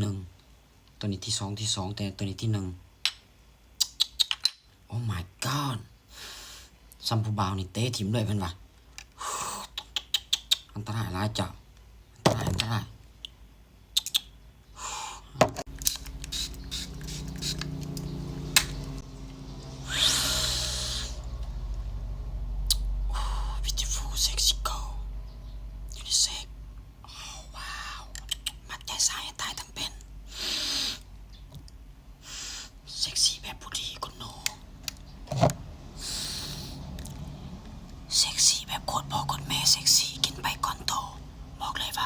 ໜຶ່ງ ໂຕນີ້ທີສອງ ທີສອງ ແຕ່ໂຕນີ້ທີໜຶ່ງ. Oh my god ສ່ຳຜູ້ບ່າວນີ້ເຕະຖິ້ມເລີຍເພິ່ນວ່າ. ອັນຕະລາຍຫຼາຍເຈົ້າ ອັນຕະລາຍ ອັນຕະລາຍ. Beautiful sexy girl unisex. Oh wow ມັດໃຈຊາຍໃຫ້ຕາຍທັງເປັນ. ເຊັກຊີແບບຜູ້ດີຄຸນໜູ ເຊັກຊີແບບໂຄດພໍ່ໂຄດແມ່ ເຊັກຊີກິນໄປກ່ອນໂຕ. ບອກເລີຍວ່າ